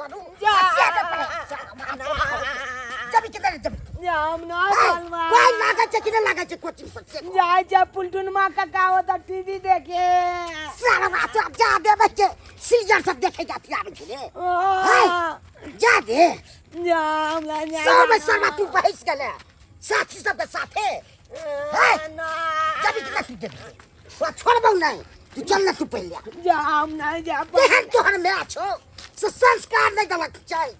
करू। जा। से के पड़े जबी के दे जबी। जा, हम ना चलबै। कोई लागै छै कि नहि लागै छै कोचिंग पर से? जाइ छै पुलटुनमा काका ओतऽ टीवी देखे। सारा बात आब जा देबै के सीरियल सब देखे जाती आबै छै रे। ओ, जा दे। जा, हमरा जा। सब सारा तू बहस गेले साथी सबके साथे है। ना। जबी के तू देबी तोरा छोड़बौ नहि, तू चल ना तू पहिले। जा, हम नहीं जा। तेहन तोहर माय छौ से संस्कार नहि देलक छै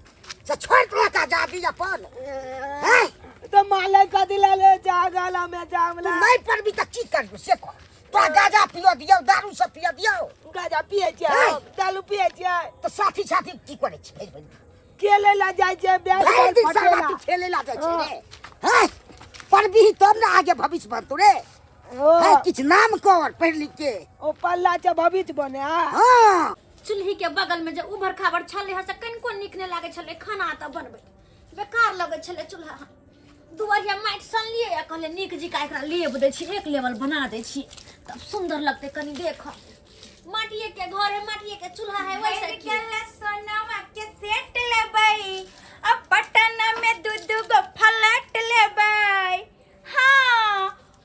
से छोड़ि देलक आजादी अपन है। तो मालिक कथी ला ले जा गला में जा तू हमरा। नहि पढ़बी तऽ की करबी से कह। तोरा गाजा पिय दियौ, दारू सब पिय दियौ? गाजा पिए छियै। है। हम दारू पिए छियै। तऽ साथी साथी की करै छी भरि भरि? खेले ला जाइ छियै बैट भरि बॉल दिन सारा फटेला। तू खेले ला जाइ छै रे है। पढ़बी तब ने आगे भविष्य बनतौ रे। ओ, है, किछु नाम कर पढ़ि लिख के। ओ पल्ला छै भविष्य बने। हाँ। चूल्ही के बगल में जे उभर खाबर छलै हँ से कनिको नीक नहि लागै छलै। खाना तऽ बनबै बेकार लगै छलै। चूल्हा दुआरिया माटि सनलियै आ कहलियै नीक जिका एकरा लेप दै छी, एक लेवल बना दै छी तब सुन्दर लगतै कनि। देख, माटिए के घर है, माटिए के चूल्हा है, वैसे भरि की गेल सोनमा के सेट लेबै आ पटना में दू दू गो फ्लैट लेबै। हाँ,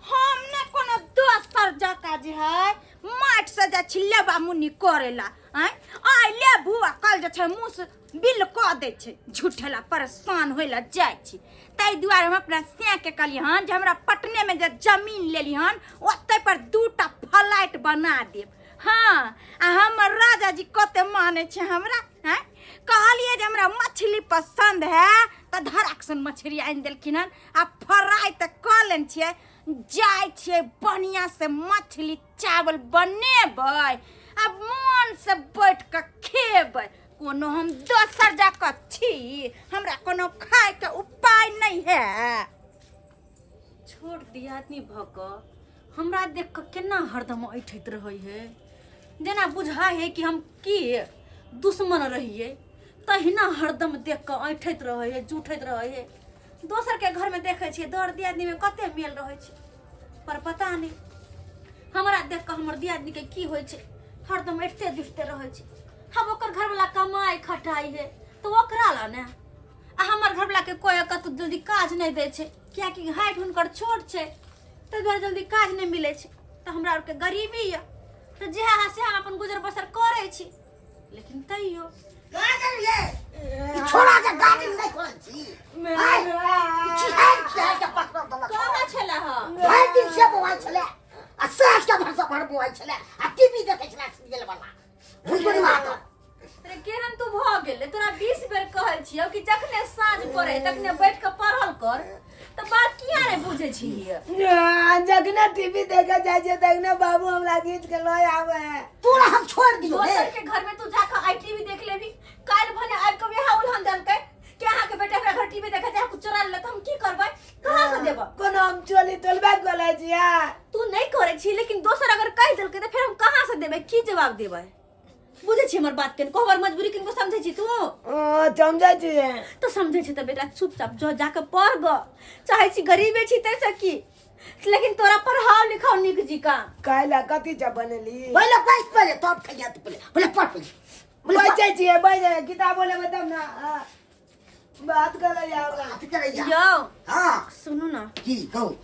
हम ने कोनो दोसर जका जे है माटि से जाइ छी लेबा मुन्नी करेला। आँय, आइ लेबू आ कल जे छै मुँह से बिल कऽ दै छै झूठेला, परेशान होइ लए जाइ छी। ताहि दुआरे हम अपना सैके कहलियै हन जे हमरा पटनेमे जे जमीन लेली हन ओतहि पर दूटा फ्लैट बना देब। हाँ, आ हमर राजा जी कते मानै छै हमरा। आँय, कहलियै जे हमरा मछली पसन्द है तऽ धड़ाक सन मछली आनि देलखिन हन आ फ्राइ तऽ कऽ लेने छियै। जाइ छियै बढ़िआँ से मछली चावल बनेबै आ मोन से बैठ कऽ खेबै। कोनो हम दोसर जाकऽ छी, हमरा कोनो खायके उपाय नहि है। छोट दियादनी भऽ कऽ हमरा देख कऽ केना हरदम ऐठैत रहै है, जेना बुझाइ है कि हम की दुश्मन रहियै, तहिना हरदम देख कऽ ऐठैत रहै है, जूठैत रहै है। दोसरके घरमे देखै छियै दर दियादनीमे कते मेल रहै छै, पर पता नहि हमरा देख कऽ हमर दियादनीके की होइ छै, हरदम ऐठते जुठते रहै छै। हम ओकर घरवला कमाइ खटाइ है तऽ ओकरा लए ने, आ हमर घरवलाके कोइ कतहु जल्दी काज नहि दै छै, किएकि हाइट हुनकर छोट छै, ताहि दुआरे जल्दी काज नहि मिलै छै। तऽ हमरा आरके गरीबी यऽ तऽ जएह है सएह हम अपन गुजर बसर करै छी, लेकिन तैयो कहाँ गेलियै? ई छोड़ा के गाड़ी नहि खोलै छी। आइ, ई चिहारि चिहारि के पकड़ देलक। कहाँ छलै हँ? भरि दिन से बौआइ छलै आ साँझ के भरसा भर बौआइ छलै आ टीवी देखै छलै सीरियल वाला। हुनकर माँ। अरे केहन तू भऽ गेलै? तोरा 20 बेर कहै छियौ कि जखने साँझ पड़े तखने बैठ कऽ पढ़ल कर, तऽ बात किया नहि बुझै छिही? जखने टीवी देखे जाइ छियै तखने बाबू हमरा घीच के लऽ आबै है। तोरा हम छोड़ दियौ रे। दोसर के घर में तू जाकर आई टीवी देख लेबी, काल्हि भने आबि कऽ वएह उलहन देलकै कि अहाँके बेटा हमरा घर टीवी देखे जाय कुछ चोरा लेलक, हम की करबै, कहाँ से देबै? कोनो हम चोली तोलबे करै छियै? तू नहि करै छी, लेकिन दोसर अगर कहि देलकै तऽ फेर हम कहाँ से देबै, की जवाब देबै? बुझै छी हमर बात के? हमर मजबूरी किनको समझै छी तू? ओ, समझै छियै। तऽ समझै छी तऽ बेटा चुपचाप जो जाके पढ़ ग। चाहै छी गरीबे छी ताहिसँ की, लेकिन तोरा पढ़ाओ लिखाओ नीक जिका। काल्हि कथी सब बनेली? पहिले बैस, पहिले तब खइया तू। पहिले पहिले पढ़, पहिले पहिले पढ़। बैसै छियै, बैस किताबो लेबै तब ने। हाँ। बात करै हमरा। बात करैया। यौ। हाँ। सुनू ना। की कहू?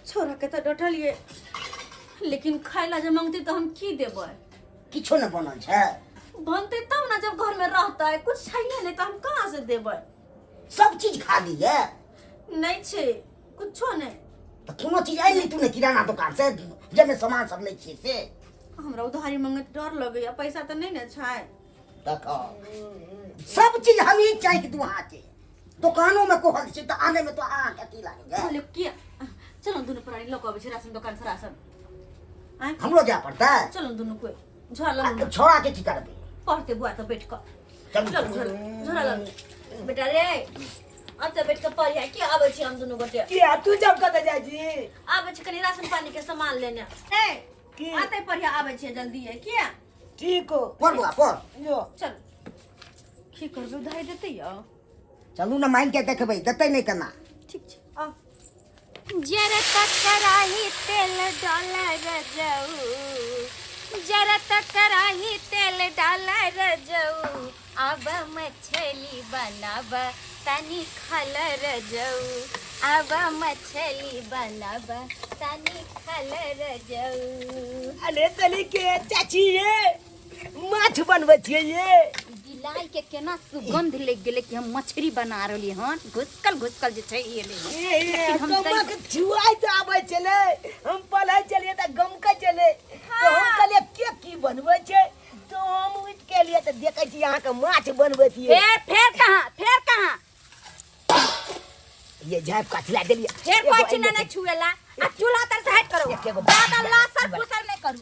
छोरा के तऽ डटलियै, लेकिन खाय ला जे मांगतै तऽ हम की देबै? किछो नहि बनल छै। बनतै तब ने जब घर में रहतै। कुछ छैहे नहि तऽ हम कहाँ से देबै? सब चीज खाली है? नहि छै, कुछो नहि। तऽ कोनो चीज आनि तू ने किराना दोकान से, जाहिमे सामान सब नहि छै से। हमरा उधारी मंगैत डर लगैया, पैसा तऽ नहि ने छै। देखो, सब चीज हम ही चाहे कि तू अहाँके दोकानो में कहल छै तऽ आने में तो अहाँके की लागै? कहलियै किया, चलो दुनू प्राणी लऽ कऽ अबै छी राशन दोकान से राशन। आँय? हमरो जाय पड़तै? चलो दुनू कोइ झोरा लऽ लू। छोड़ा के की करबै? पढ़ते बुआ तऽ बैठ कऽ। चलू। चल, झोरा झोरा लऽ लू। बेटा रे, अब तऽ बैठ कऽ पढ़िया की, आबै छी हम दुनू गोटे। किया, तू जब कतऽ जाइ छी? आबै छी कनि राशन पानी के सामान लेने। ए की? आते पढ़िया, आबै छियै जल्दी किया। ठीक हो। पढ़ बुआ, पढ़। जो। चल, की करबै, उधारी देतै यौ? चलू ने, मान के देखबै देतै नहि केना। ठीक छै, आउ। जरा कराही तेल डाला रजऊ, जरा कराही तेल डाला रजऊ, आब मछली बनाब तनी खल रजऊ, आब मछली बनाब तनी खल रजऊ। अरे तली के चाची ये माछ बनबै छियै ये। बिलाइ के केना सुगंध लागि गेलै कि हम मछली बना रहली हन, घुसकल घुसकल जे छै एलै। ए ए लेकिन हम गमक छुआइ तऽ आबै छलै, हम पढ़ै छलियै तऽ गमकै छलै, तऽ हम कहलियै के की बनबै छै, तऽ हम उठि के एलियै तऽ देखै छी अहाँके माछ बनबै छियै। फेर फेर कहाँ, फेर कहाँ? ये झाँपि कथी लए देलियै? फेर एगो कोइ चिन्ह एहिमे नहि छुएला आ चूल्हा तर से हट करू, एके गो दादा लासर फुसर नहि करू।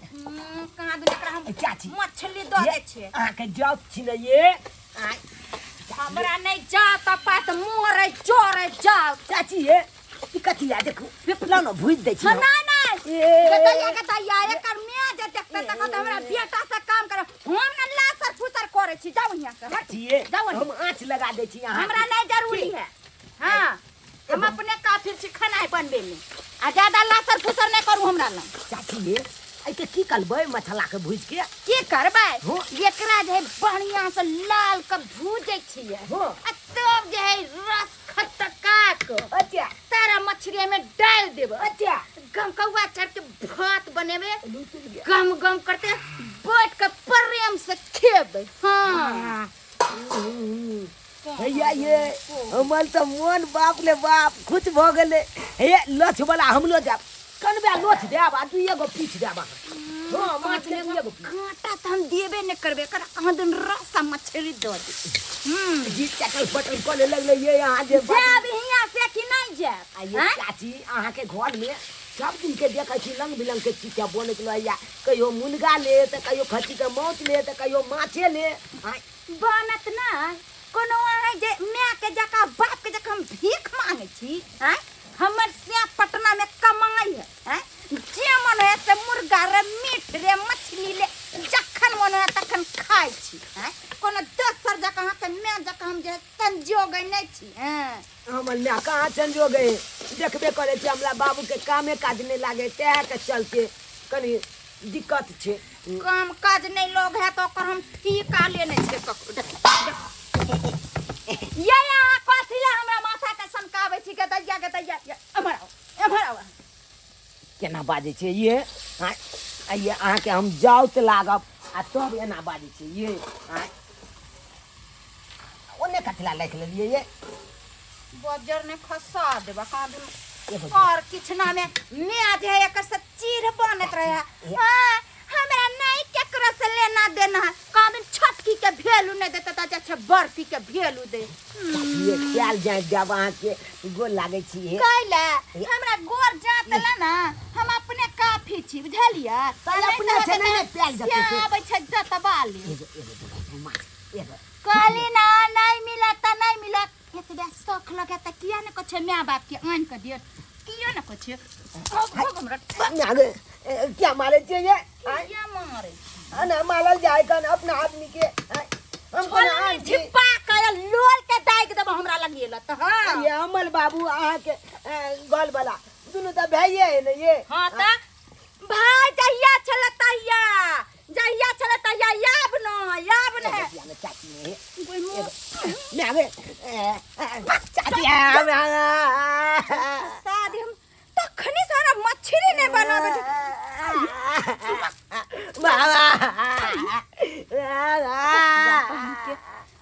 कहाँ दुनिया एकरा हम चाची। मछली दऽ दै छियै। अहाँके जाउ छी ने ये। आँय, हमरा नहि जात पात मोरे जोरे जाउ। चाची ये ई कथी लए देखू पिपला ने भुजि दै छी। हाँ, नहीं नहीं। ए। गदैया गदैया एकर माय जे देखते तखन तऽ हमरा बेटा से काम करे, हम ने लासर फुसर करै छी। जाउ हियाँ से, हट। चाची ये जाउ हम आँच लगा दै छी अहाँ। हमरा नहीं जरूरी है। हाँ हम अपने काफिर छी खाना बनबे में, आ ज्यादा लासर फुसर नहीं करू हमरा लग। चाची ये एहिके की करबै मसाला के भुजि के? की करबै? हाँ। एकरा जे है बढ़िया से लाल के भूजै छियै। हाँ। आ तब जे है रस खटका के अच्छा। सारा मछली में डाल देबै। अच्छा। गमकौआ चढ़ के भात बनेबै, गम गम करते बैठ के प्रेम से खेबै। हाँ। भैया ये हमर तऽ मोन बाप ले बाप खुश भऽ गेलै। हे लछ वाला हमलो जायब, कनबे लोथ देब आ दुइए गो पीस देब अहाँ। हाँ, माछ के दुइए गो पीस। कांटा तऽ हम देबे नहि करबै, एकर अहाँ दिन रस आ मछली दऽ दे। जी चटल पटल करे लगलै ये अहाँ जे बात- जायब हियाँ से कि नहि जायब? आ ये आँय? चाची अहाँके घर में सब दिन के देखै छी रंग बिरंग के चीज सब बनैत रहैया, कहियो मुनगा ले तऽ कहियो खस्सी के माउस ले तऽ कहियो माछे ले। आँय? बनत नहि कोनो अहाँ जे माय के जकाँ बाप के जकाँ हम भीख मांगै छी। आँय? हमर से पटना में कमाई है। आँय? जे मन है से मुर्गा रे मीट रे मछली ले, जखन मन है तखन खाइ छी। आँय? कोनो दोसर जकाँ अहाँके माय जकाँ हम जे संजोग नहि छी। हँ। हमर माय कहाँ संजोग है, देखबे करै छी हमरा बाबूके कामे काज नहि लागै, तैं के चलते कनि दिक्कत छै। काम काज नहि लोग है तऽ ओकर हम ठीका लेने छियै ककरो। देख, देख। ये अहाँ कथी लए हमरा माथा के सनकाबै छी? गदैया गदैया, ये, एम्हर आउ, एम्हर आउ। केना बाजै छै ये? आँय, आ ये अहाँके हम जाउ तऽ लागब आ तब एना बाजै छै ये। आँय, ओने कथी लए राखि लेलियै ये? बजर ने खसा देबा कहाँ दिन। एगो और किछ ना में मैं जे है एकर से चीर बनत रहे। हाँ, हमरा नहीं केकरो से लेना देना है। कहाँ दिन छोटकी के भेलू नहीं देता त अच्छा बर्फी के भेलू दे। ये ख्याल जाय देब अहाँके गोर लागै छी हे। कैला हमरा गोर जात ला ना, हम अपने काफी छी बुझलियै। तऽ अपने छै ने, ने प्याज देतै से से। आबै छै जतबा ले। एगो एगो दूगो माछ एगो। कहली ना नहीं मिलत त नहीं मिलत, एतबे शौख लगे त किया ने कहै छै माय बाप के आनि के दियौ, किया ने कहै छै? भोग भोग हमरा। माय गे, ए, क्या मारै छियै ये? आँय? किया मारै छी? आ ना मारल जाय कन अपना आदमी के। आँय, हम कोना छोलनी आन छी? झिप्पा के लोल के दागि देबो हमरा लग गेल त। हाँ। ये अमल बाबू अहाँके, ए, गल वाला दुनू तऽ भाइये है ने ये। हाँ तऽ भाय जहिया छलै तहिया, जहिया छलै तहिया, आब न, आब न। एगो पिया चाची ने हे। माय गे, ए, ए, चाची, आ, आ, आ, शादी हम तखनी सारा मछली नहीं बनाबे छै। बाबा।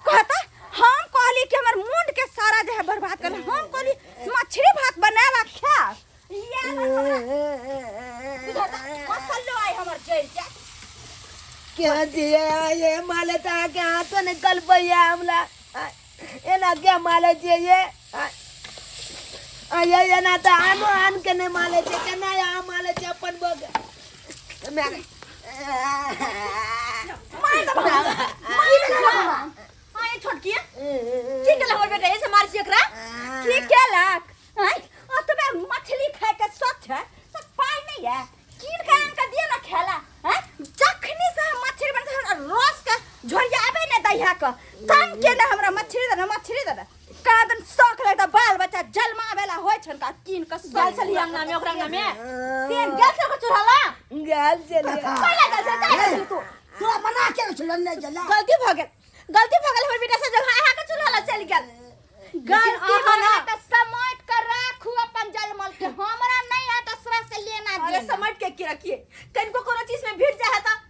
कहता हम कहली कि हमर मुंड के सारा जे है बर्बाद कर, हम कहली मछली भात बनावा खा। ये मसल्लो आई हमर जरि जाय। क्या दिया ये मालता के हाथों निकल पया हमला एना क्या माले छे ये? आ ये एना त आनो आन के नहीं माले छे, केना यहाँ माले छे अपन बग। मार दबा, मार दबा। हाँ ये छोटकी की केलक हमर बेटा? ऐसे मार छी एकरा की केलक? आँय, ओतबे मछली खाय के शौक छै सब पाइ नहीं है, कीन के आन के दिए ना खेला। आँय, जखनी से हम मछली बनते हमरा रस के झोरियाबे नहीं दैहा के तंग के ना हमरा मछली दे ना, मछली दे ना। कहाँ दिन शौक लगता बाल बच्चा जन्मावेला होय छन का कीन के गेल छली अंगना में, ओकरा अंगना में सेन गेल छल चूल्हा गेल छली। कैला गेल छल? जाय छली तू। तोरा मना के छल नहीं जला। गलती भ गेल, गलती भऽ गेल हमर बेटा से जब अहाँ के चूल्हा लग चलि गेल। गलती अहाँ भऽ ना- गेल तऽ समट कर राखू अपन जलमल के, हमरा नहीं है दूसरा से लेना अरे देना। समझ के की रखिए, कनिको कोनो चीज में भिड़ जाए त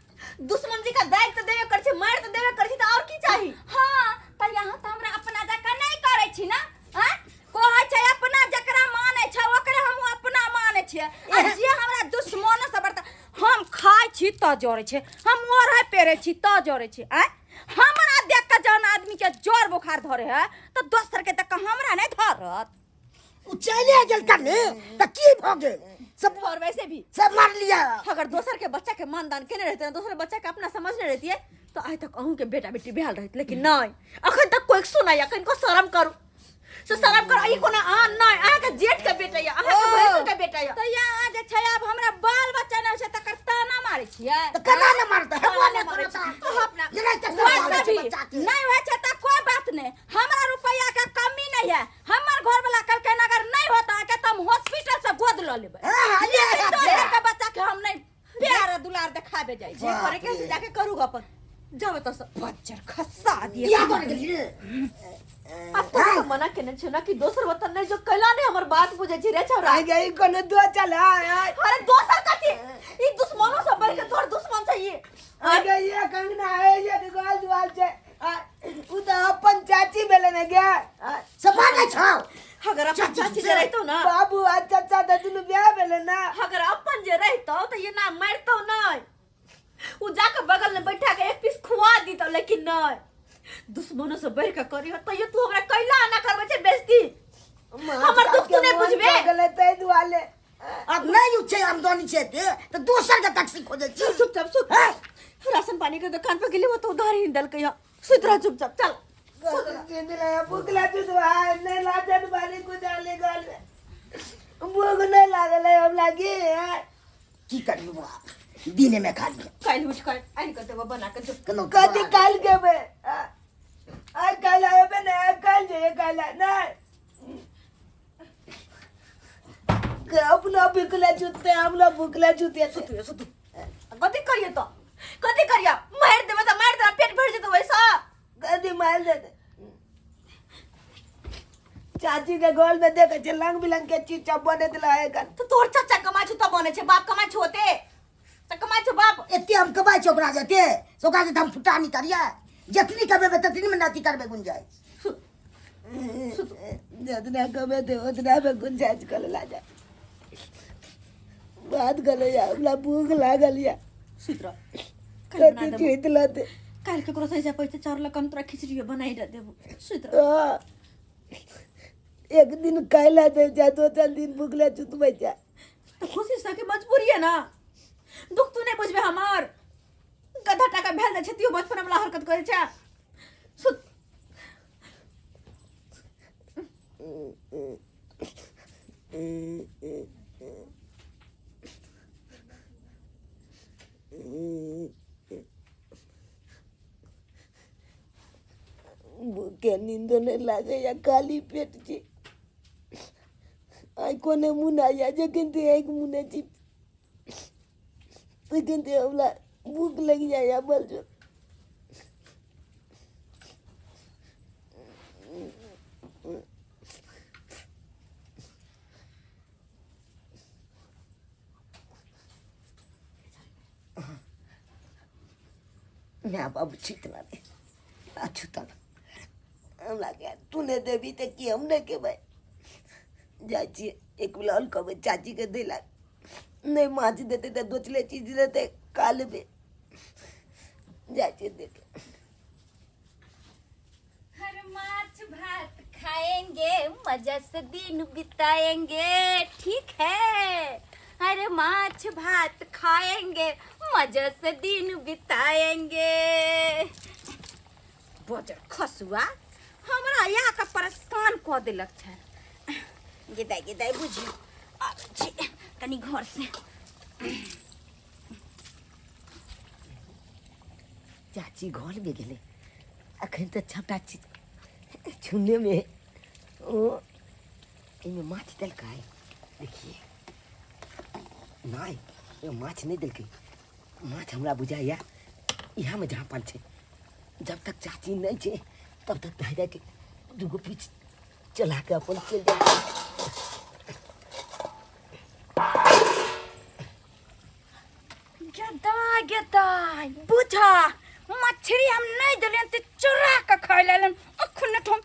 दुश्मन जी का दाग त देबे कर छै, मार त देबे कर छै, त और की चाही? हाँ त यहाँ त हमरा अपना जका नहीं करै छी ना। हाँ कहै छै अपना जकरा मानै छै ओकरे हम अपना मानै छियै, आ जे हमरा दुश्मन से बर्ता हम खाइ छी त जरै छै, हम ओढ़ै पेरै छी त जरै छै। आँय हमरा देख के जहन आदमी के जर बुखार धरे है त दोसर के देख के हमरा नहीं धरत। उ चले गेल कने त की भ गेल सब? और वैसे भी सब मार लिया। अगर दोसर के बच्चा के मान दान केने रहते ना, दोसर बच्चा के अपना समझने रहती है, तो आइ तक अहूँ के बेटा बेटी भेल रहत, लेकिन नहीं अखन तक कोई सुनाई। अखन को शर्म करू से शर्म करू, ई कोनो आन नहीं, अहाँ के जेठ के बेटा या अहाँ के भैंसुर के बेटा या। तऽ यहाँ जे छै आब हमरा बाल बच्चा नहि छै तकर ताना मारै छियै। त केना ने मारतै? हेबो ताना ने मारै करत। छी। अहाँ अपना जेना तक वैसे भी बच्चा के नहीं होइ छै तऽ कोई बात नहीं, हमरा रुपैया के कमी नहीं है। हमर घर वाला कहलकै अगर नहीं होता है तऽ हम हॉस्पिटल से गोद लऽ लेबै, हाँ, ये लेकिन है, दोसर के बच्चा के हम नहीं प्यार दुलार देखाबे जाइ जे छै। करे के से जाके करू अपन, जाओ तो सब बच्चर खस्सा दिए। बियाह कर गेली रे। अब तो मना केने छै ना कि दोसर वतन नहीं जो, कैला नहीं हमर बात बुझे छी रे छौरा? आ गई कोनो दो चल आय। अरे दोसर कथी, ई दुश्मनो सब बढ़ के तोहर दुश्मन छै ई। आ गई ये कंगना है, ये गोल दुआल छै। आ, उ तऽ अपन चाची भेलै ने गे। आ, सब मानै छौ? अगर अपन चाची जे रहितौ ना, बाबू आ चाचा तऽ दुनू बियाह भेलै ना। अगर अपन जे रहितौ तऽ ये ना मारतौ नहीं, उ जाके बगल में बैठा के एक पीस खुआ दीतौ, लेकिन नहीं दुश्मनो से बढ़ के करी हो तैयो तू हमरा कैला ना करबै छै बेइज्जती? हमर दुख तू नहि बुझबे। गेलै ताहि दुआरे। अब नहीं उ छै आमदनी छै ते त दोसर के टैक्सी खोजै छी। चल चुपचाप सुत। हैं? राशन पानी के दुकान पर गेली वो तो उधार ही देलकै हँ, सुत रह चुपचाप, चल। भूख लागल नहीं लागल बारी कुदाले गल भूख नहीं लागल है हम लागी है। की करी बुआ, दिने में खा लिया। काल्हि उठ कर आनि कऽ देबो बना कऽ जो। केना? कथी काल के बे आइ काल आबे ने, आइ काल जे काल नहीं के अपना भूखला जूते, हमरा भूखला जूते। सुतू सुतू, कथी करिए तो कथी करिए? मारि देबै तऽ मारि देबै, पेट भरि जेतौ वैसा। कथी मार देते? चाची के गोल में देखे छै रंग बिरंग के चीज सब बनैत रहे। तऽ तोहर चाचा कमाइ छौ तऽ बनै छै, बाप कमाइ छौ ओते तऽ कमाइ छौ बाप। एते हम कमाइ छै ओकरा जते से ओकरा जते हम फुटानी करियै? जतनी कमेबै ततनी में नथी करबै गुंजाइश। जितना कमेते उतना में गुंजाइश करे ला जाए बात करे या हमरा भूख लागल या। सुति रह, काल्हि बना कथी देबौ। चीज लते? काल्हि ककरो से जा पैसा चाउर लऽ कऽ हम तोरा खिचड़ियो बनाइ दऽ देबौ, सुति रह। हाँ। एक दिन काल्हि दे जा, दो चार दिन भूखले चुतबै जा। तऽ खुशी सके मजबूरी है ना, दुख तू नहि बुझबे हमर। गधा टाका भेल जाइ छै तियो बचपन वाला हरकत करै छै, सुत। भूखे नींदो नहीं लागे या खाली पेट छी। आइ कोने मुना या जखन ते एक मुने छी तखन ते हमरा भूख लग जाय बल जो। माय बाबू छितना दे अछूतल हमरा के तू नहि देबी तऽ की हम नहि खेबै? जाइ छियै एक बेला कहबै चाचीके दै लए, नहि माछ देतै तऽ दोसरे चीज देतै खा लेबै। जाइ छियै देखे। हर माछ भात खाएंगे, मजा से दिन बिताएंगे, ठीक है। अरे माछ भात खाएंगे, मजा से दिन बिताएंगे। बजर खसुआ हमरा यहाँ के परेशान कऽ देलक छै। गेदाइ गेदाइ बुझियौ आबै छी कनि घर से। चाची घरमे गेलै अखन तऽ सबटा चीज छूनेमे ओ एहिमे माछ देलकै, देखिए। नहि, एहिमे माछ नहि देलकै। माछ हमरा बुझाइए इएहमे झाँपल छै। जब तक चाची नहीं छे तब तक दादा के दूगो पीछ चला के अपन चल जा। गदाय गदाय बुझा मछली हम नहीं दिलियन ते चोरा के खाइ लेलन अखन ठम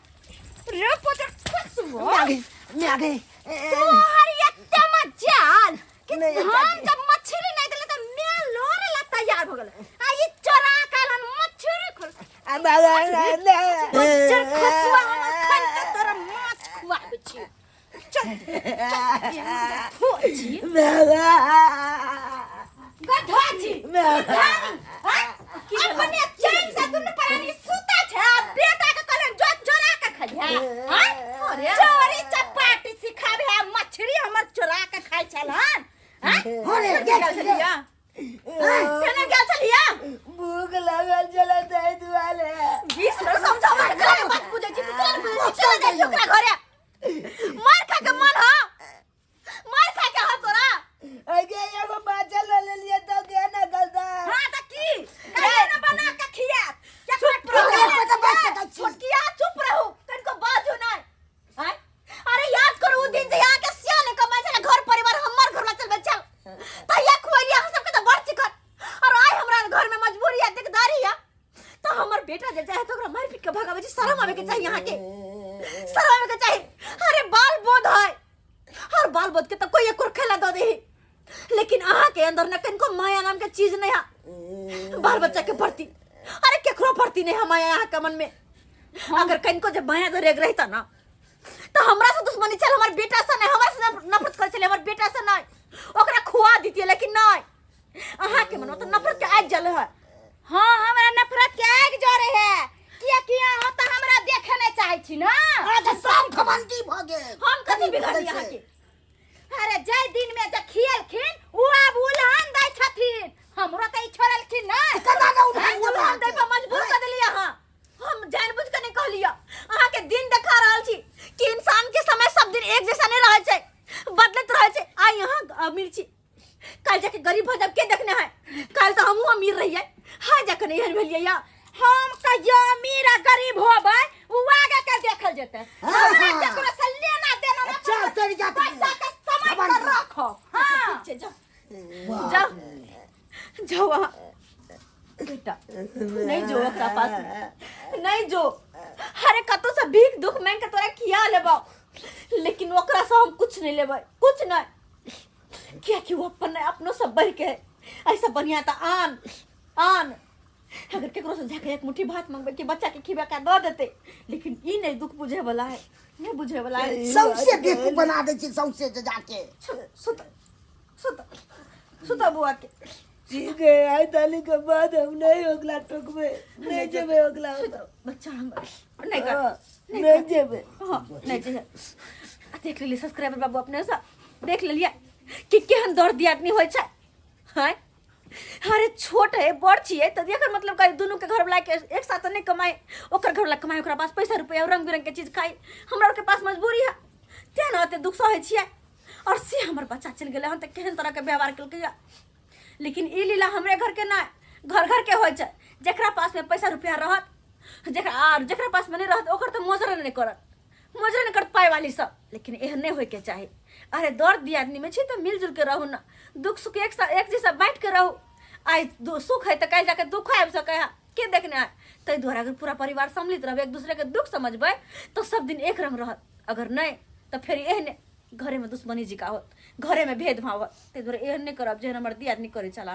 रे पोतर खसबो। मैं आ गई, मैं आ गई। तोहर एते मजाल कि नहीं, हम चाची। जब मछली नहीं दिले त मैं लोरे ला तैयार भ गेल आ ई चोरा के आलन मछली खोल आ, बाबा, ना, बच्चर खसुआ हम अखन के तोरा माछ खुआबै छी। चल चल खुआबै छी। बाबा, गधा छी। बाबा। अपने चैन से दुनू प्राणी सुता छै आ बेटा के कहलन जो चोरा के खइहा। हैं? चोरी चपाटी सिखाबे आ मछली हमर चोरा के खाइ छल हन। हैं? अरे, केना गेल छलिया? केना गेल छलिया? भूख लागल छलै ताहि दुआरे। 20 बेर समझाबै के केना बात बुझै छी तू? केना बुझै छी? चल जाइ छी ओकरा घरे। मार खा के मन ह, मार खा के ह तोरा। अगे एगो बाचल ल लेलियै तऽ गे ना गलता। हाँ तऽ की काहे न बना के खियात? चुप रहो, एक तऽ बच सकै छी। छोटकिया चुप रहू, कनिको बाजू नहि। आँय? अरे याद करू उ दिन जे अहाँके सियान कमाइ छलै, घर परिवार हमर घरला चलबै छल, तहिया खुएलियै अहाँ सबके तऽ बड़ चिकन। और आइ हमरा घर में मजबूरी है, दिकदारी है, तो हमर बेटा जे चाहे तो ओकरा मारि पीट के भगाबै छी। शरम आबे के चाही अहाँके, शरम आबे के चाही। अरे बाल बोध है, और बाल बोध के तो कोई एक खेला दऽ देही, लेकिन अहाँ के अंदर न कनिको माया नाम के चीज नहीं है बाल बच्चा के प्रति। अरे केकरो प्रति नहीं है माया अहाँ के मन में। अगर कनिको जे माया धरे रहता ना तो हमरा से दुश्मनी छल हमर बेटा से नहीं, हमरा से नफरत करे छले हमर बेटा से नहीं, ओकरा खुआ दीतिए, लेकिन नहीं, अहाँ के मन में तो नफरत के आगि जले है। हाँ, हमरा नफरत के आगि जरे है किया कि अहाँ तो हमरा देखे नहीं चाहे छी ना। अहाँ के सब घमंडी भऽ गेल। हम कथी बिगड़ली अहाँ के? अरे जाहि दिन में जे खियलखिन उ आब उलहन दै छथिन, हमरो तऽ ई छोड़लखिन ना। केना ने उलहन हाँ, देबै उलहन दै पर मजबूर कऽ देलियै अहाँ। हम जानबूझ के नहीं कहलियै, अहाँ के दिन देखा रहल छी कि इंसान के समय सब दिन एक जैसा नहीं रहै छै, बदलैत रहै छै। आइ अहाँ अमीर छी, काल्हि जाके गरीब भऽ जाब, के देखने है? काल्हि तऽ हमहूँ अमीर रहियै, हाय जाके नहीं एहन भेलियै या। हम कहियो अमीर आ गरीब होबै उ आगे के देखल जेतै। हाँ, हमरा हाँ। केकरो से लेना देना ना। चल, चलि जा। पैसा के समय भगवान पर के। रखो। हाँ। ठीक छै, जाओ जाओ जाओ अहाँ बेटा, नहीं जो ओकरा पास में नहीं जो। अरे कतौ से भीख दुख मांग के तोरा खिया लेबो, लेकिन ओकरा से हम कुछ नहीं लेबै, कुछ नहीं, कियाकि वो अपन अपनो से बढ़ के है। ऐसा बढ़िया तो आन आन अगर केकरो से जाके एक मुट्ठी भात मंगबै कि बच्चा के खिबा के दऽ देते, लेकिन ई नहीं दुख बुझे वाला है, नहीं बुझे वाला है। सौंसे बेवकूफ बना दै छै सौंसे जे जाके। सुत सुत सुत बुआ के। ठीक है, आइ ताली के बाद हम नहीं ओकला टोकबे, नहीं जेबे ओकला। सुत बच्चा हमर, नहीं कर। हाँ, नहीं जेबे। हाँ, नहीं चाहिए। आ देख लेलियै सब्सक्राइबर बाबू, अपने से देख लेलियै कि केहन दर्द दियादनी होइ छै। हैं, अरे छोट है बड़ छियै तऽ एकर मतलब कहीं दुनू के घरवाला के एक साथ नहीं कमाए, ओकर घरवाला कमाए, ओकरा पास पैसा रुपया रंग बिरंग के चीज खाए, हमरा के पास मजबूरी है, तें ने ओते दुख सहै छियै। और से हमर बच्चा चलि गेलै हन तऽ केहन तरह के व्यवहार केलकै। लेकिन ई लीला हमरे घर के नहि, घर घर के होइ छै। जकरा पास में पैसा रुपया रहत, जकरा आर जकरा पास में नहीं रहत ओकर तऽ मोजरे नहि करत, मोजरे नहि करत पाइ वाली सब। लेकिन एहन नहि होइके चाही। अरे दर्द दियादनी में छी तऽ मिलजुल के रहू ना, दुख सुख एक साथ एक जैसा बाँटि के रहू। आइ सुख है तऽ काल्हि जाके दुख आबि सकै है, के देखने है? ताहि दुआरे अगर पूरा परिवार सम्मिलित रहबै, एक दूसरे के दुख समझबै तऽ सब दिन एक रंग रहत। अगर नहि तऽ फेर एहने घरे में दुश्मनी जिका होत, घरे में भेदभाव होत। ताहि दुआरे एहन नहि करब जेहन हमर दियादनी करै छला।